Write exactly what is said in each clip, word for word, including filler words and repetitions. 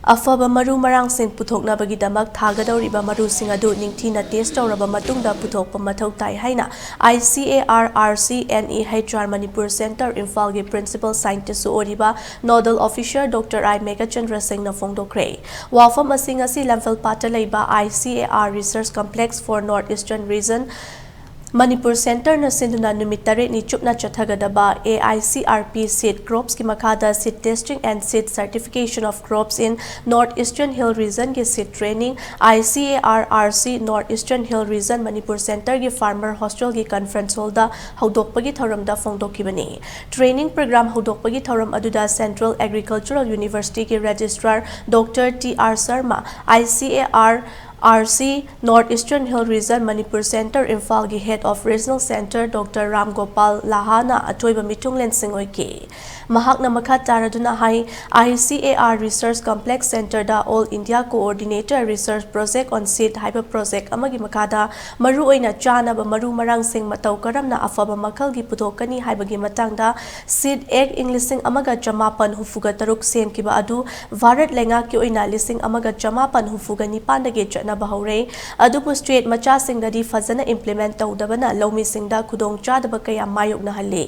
ꯑꯐꯕ ꯃꯔꯨ ꯃꯔꯥꯡꯁꯤꯡ ꯄꯨꯊꯣꯛꯅꯕꯒꯤꯗꯃꯛ ꯊꯥꯒꯗꯧꯔꯤꯕ ꯃꯔꯨꯁꯤꯡ ꯑꯗꯨ ꯅꯤꯡꯊꯤꯅ test ꯇꯧꯔꯕ ꯃꯇꯨꯡꯗ ꯄꯨꯊꯣꯛꯄ ꯃꯊꯧ ꯇꯥꯏ ꯍꯥꯏꯅ I C A R R C N E H R Manipur Center ꯏꯝꯐꯥꯜꯒꯤ principal scientist ꯁꯨ ꯑꯣꯏꯔꯤꯕ nodal officer Doctor I Meghachandra ꯁꯤꯡꯅ ꯐꯣꯡꯗꯣꯛꯈ꯭ꯔꯦ꯫ ꯋꯥꯐꯝ ꯑꯁꯤ ꯉꯁꯤ ꯂꯝꯐꯦꯜꯄꯥꯠꯇ ꯂꯩꯕ I C A R Research Complex for North Eastern Region Manipur Center ꯅ ꯁꯤꯟꯗꯨꯅ ꯅꯨꯃꯤꯠ ꯇꯔꯦꯠꯅꯤ ꯆꯨꯞꯅ ꯆꯠꯊꯒꯗꯕ A I C R P seed crops ꯀꯤ ꯃꯈꯥꯗ Seed Testing and Seed Certification of Crops in North Eastern Hill Region ꯒꯤ seed training I C A R R C North Eastern Hill Region Manipur Center ꯒꯤ farmer hostel ꯒꯤ conference hall ꯗ ꯍꯧꯗꯣꯛꯄꯒꯤ ꯊꯧꯔꯝꯗ ꯐꯣꯡꯗꯣꯛꯈꯤꯕꯅꯤ꯫ Training program ꯍꯧꯗꯣꯛꯄꯒꯤ ꯊꯧꯔꯝ ꯑꯗꯨꯗ Central Agricultural University ꯒꯤ registrar Doctor T R Sharma, I C A R R C North Eastern Hill Region Manipur Center ꯏꯝꯐꯥꯜꯒꯤ Head of Regional Center Doctor Ram Gopal Laha ꯅ ꯑꯊꯣꯏꯕ ꯃꯤꯊꯨꯡꯂꯦꯟꯁꯤꯡ ꯑꯣꯏꯈꯤ꯫ ꯃꯍꯥꯛꯅ ꯃꯈꯥ ꯇꯥꯔꯗꯨꯅ ꯍꯥꯏ, I C A R Research Complex Center the All India Coordinator Research Project on Seed ꯍꯥꯏꯕ project ꯑꯃꯒꯤ ꯃꯈꯥꯗ ꯃꯔꯨꯑꯣꯏꯅ ꯆꯥꯅꯕ ꯃꯔꯨ ꯃꯔꯥꯡꯁꯤꯡ ꯃꯇꯧ ꯀꯔꯝꯅ ꯑꯐꯕ ꯃꯈꯜꯒꯤ ꯄꯨꯊꯣꯛꯀꯅꯤ ꯍꯥꯏꯕꯒꯤ ꯃꯇꯥꯡꯗ seed egg ing ꯂꯤꯁꯤꯡ ꯑꯃꯒ ꯆꯃꯥꯄꯟ ꯍꯨꯝꯐꯨꯒ ꯇꯔꯨꯛ ꯁꯦꯝꯈꯤꯕ ꯑꯗꯨ ꯚꯥꯔꯠ ꯂꯩꯉꯥꯛꯀꯤ ꯑꯣꯏꯅ ꯂꯤꯁꯤꯡ ꯑꯃꯒ ꯆꯃꯥꯄꯟ ꯍꯨꯝꯐꯨꯒ ꯅꯤꯄꯥꯟꯗꯒꯤ ꯆꯠꯅꯕ ꯍꯧꯔꯦ꯫ ꯑꯗꯨꯕꯨ state ꯃꯆꯥꯁꯤꯡꯗꯗꯤ ꯐꯖꯅ implement ꯇꯧꯗꯕꯅ ꯂꯧꯃꯤꯁꯤꯡꯗ ꯈꯨꯗꯣꯡꯆꯥꯗꯕ ꯀꯌꯥ ꯃꯥꯌꯣꯛꯅꯍꯜꯂꯤ꯫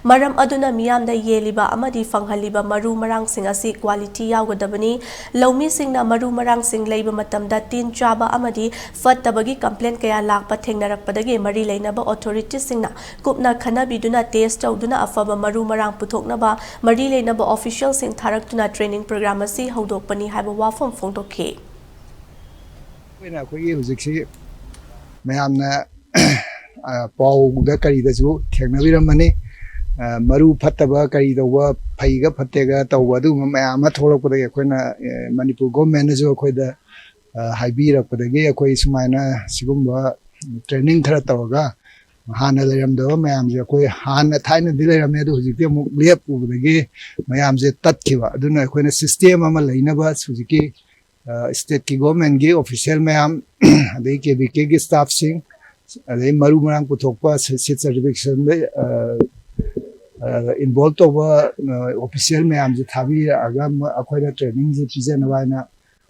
ꯃꯔꯝ ꯑꯗꯨꯅ ꯃꯤꯌꯥꯝꯗ ꯌꯦꯜꯂꯤꯕ ꯑꯃꯗꯤ ꯐꯪꯍꯜꯂꯤꯕ ꯃꯔꯨ ꯃꯔꯥꯡꯁꯤꯡ ꯑꯁꯤ quality ꯌꯥꯎꯒꯗꯕꯅꯤ꯫ ꯂꯧꯃꯤꯁꯤꯡꯅ ꯃꯔꯨ ꯃꯔꯥꯡꯁꯤꯡ ꯂꯩꯕ ꯃꯇꯝꯗ ꯇꯤꯟ ꯆꯥꯕ ꯑꯃꯗꯤ ꯐꯠꯇꯕꯒꯤ complaint ꯀꯌꯥ ꯂꯥꯛꯄ ꯊꯦꯡꯅꯔꯛꯄꯗꯒꯤ ꯃꯔꯤ ꯂꯩꯅꯕ authority ꯁꯤꯡꯅ ꯀꯨꯞꯅ ꯈꯟꯅꯕꯤꯗꯨꯅ test ꯇꯧꯗꯨꯅ ꯑꯐꯕ ꯃꯔꯨ ꯃꯔꯥꯡ ꯄꯨꯊꯣꯛꯅꯕ ꯃꯔꯤ ꯂꯩꯅꯕ official ꯁꯤꯡ ꯊꯥꯔꯛꯇꯨꯅ training program ꯑꯁꯤ ꯍꯧꯗꯣꯛꯄꯅꯤ ꯍꯥꯏꯕ ꯋꯥꯐꯝ ꯐꯣꯡꯗꯣꯛꯈꯤ꯫ ꯑꯩꯈꯣꯏꯅ ꯑꯩꯈꯣꯏꯒꯤ ꯍꯧꯖꯤꯛꯁꯤ ꯃꯌꯥꯝꯅ ꯑ, ꯄꯥꯎꯗ ꯀꯔꯤꯗꯁꯨ ꯊꯦꯡꯅꯕꯤꯔꯝꯃꯅꯤ꯫ ꯑ, ꯃꯔꯨ ꯐꯠꯇꯕ ꯀꯔꯤ ꯇꯧꯕ, ꯐꯩꯒ ꯐꯠꯇꯦꯒ ꯇꯧꯕ ꯑꯗꯨꯒꯨꯝꯕ ꯃꯌꯥꯝ ꯑꯃ ꯊꯣꯛꯂꯛꯄꯗꯒꯤ ꯑꯩꯈꯣꯏꯅ ꯑ, ꯃꯅꯤꯄꯨꯔ government ꯅꯁꯨ ꯑꯩꯈꯣꯏꯗ ꯑ, ꯍꯥꯏꯕꯤꯔꯛꯄꯗꯒꯤ ꯑꯩꯈꯣꯏ ꯁꯨꯃꯥꯏꯅ ꯁꯤꯒꯨꯝꯕ training ꯈꯔ ꯇꯧꯔꯒ ꯍꯥꯟꯅ ꯂꯩꯔꯝꯗꯕ ꯃꯌꯥꯝꯁꯦ ꯑꯩꯈꯣꯏ ꯍꯥꯟꯅ ꯊꯥꯏꯅꯗꯤ ꯂꯩꯔꯝꯃꯦ ꯑꯗꯨ ꯍꯧꯖꯤꯛꯇꯤ ꯑꯃꯨꯛ ꯂꯦꯞꯄꯨꯕꯗꯒꯤ ꯃꯌꯥꯝꯁꯦ ꯇꯠꯈꯤꯕ꯫ ꯑꯗꯨꯅ ꯑꯩꯈꯣꯏꯅ system ꯑꯃ ꯂꯩꯅꯕ ꯍꯧꯖꯤꯛꯀꯤ state ꯀꯤ government ꯀꯤ official ꯃꯌꯥꯝ ꯑꯗꯩ K V K ꯒꯤ staff ꯁꯤꯡ ꯑꯗꯩ ꯃꯔꯨ ꯃꯔꯥꯡ ꯄꯨꯊꯣꯛꯄ seed certification ꯏꯟꯚꯣꯜꯕ ꯇꯧꯕ ꯑꯣꯐꯤꯁꯤꯌꯦꯜ ꯃꯌꯥꯝꯁꯦ ꯊꯥꯕꯤꯔꯛꯑꯒ ꯑꯩꯈꯣꯏꯅ ꯇ꯭ꯔꯦꯅꯤꯡꯁꯦ ꯄꯤꯖꯅꯕ ꯍꯥꯏꯅ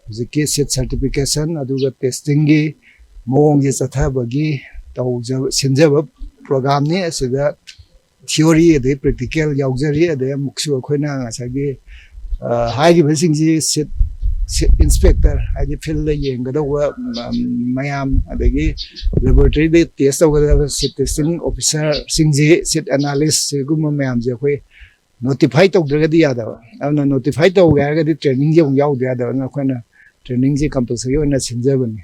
ꯍꯧꯖꯤꯛꯀꯤ ꯁꯤꯠ ꯁꯔꯇꯤꯐꯤꯀꯦꯁꯟ ꯑꯗꯨꯒ ꯇꯦꯁꯇꯤꯡꯒꯤ ꯃꯑꯣꯡꯁꯦ ꯆꯠꯊꯕꯒꯤ ꯇꯧꯖꯕ ꯁꯤꯟꯖꯕ ꯄ꯭ꯔꯣꯒꯥꯝꯅꯤ꯫ ꯑꯁꯤꯗ ꯊꯤꯑꯣꯔꯤ ꯑꯗꯩ ꯄ꯭ꯔꯦꯛꯇꯤꯀꯦꯜ ꯌꯥꯎꯖꯔꯤ꯫ ꯑꯗꯩ ꯑꯃꯨꯛꯁꯨ ꯑꯩꯈꯣꯏꯅ ꯉꯁꯥꯏꯒꯤ ꯍꯥꯏꯔꯤꯕꯁꯤꯡꯁꯤ ꯁꯤꯠ ꯁꯤꯠ ꯏꯟꯁꯄꯦꯛꯇꯔ, ꯍꯥꯏꯗꯤ ꯐꯤꯜꯗ ꯌꯦꯡꯒꯗꯧꯕ ꯃꯌꯥꯝ, ꯑꯗꯒꯤ ꯂꯦꯕꯣꯔꯦꯇꯔꯤꯗ ꯇꯦꯁ ꯇꯧꯒꯗꯕ ꯁꯤꯠ ꯇꯦꯁꯇꯤꯡ ꯑꯣꯐꯤꯁꯥꯔꯁꯤꯡꯁꯤ, ꯁꯤꯠ ꯑꯦꯅꯥꯂꯤꯁ ꯁꯤꯒꯨꯝꯕ ꯃꯌꯥꯝꯁꯦ ꯑꯩꯈꯣꯏ ꯅꯣꯇꯤꯐꯥꯏ ꯇꯧꯗ꯭ꯔꯒꯗꯤ ꯌꯥꯗꯕ꯫ ꯑꯗꯨꯅ ꯅꯣꯇꯤꯐꯥꯏ ꯇꯧꯒꯦ ꯍꯥꯏꯔꯒꯗꯤ ꯇ꯭ꯔꯦꯅꯤꯡꯁꯦ ꯑꯃꯨꯛ ꯌꯥꯎꯗ ꯌꯥꯗꯕ꯫ ꯑꯗꯨꯅ ꯑꯩꯈꯣꯏꯅ ꯇ꯭ꯔꯦꯅꯤꯡꯁꯦ ꯀꯝꯄꯜꯁꯔꯤ ꯑꯣꯏꯅ ꯁꯤꯟꯖꯕꯅꯤ꯫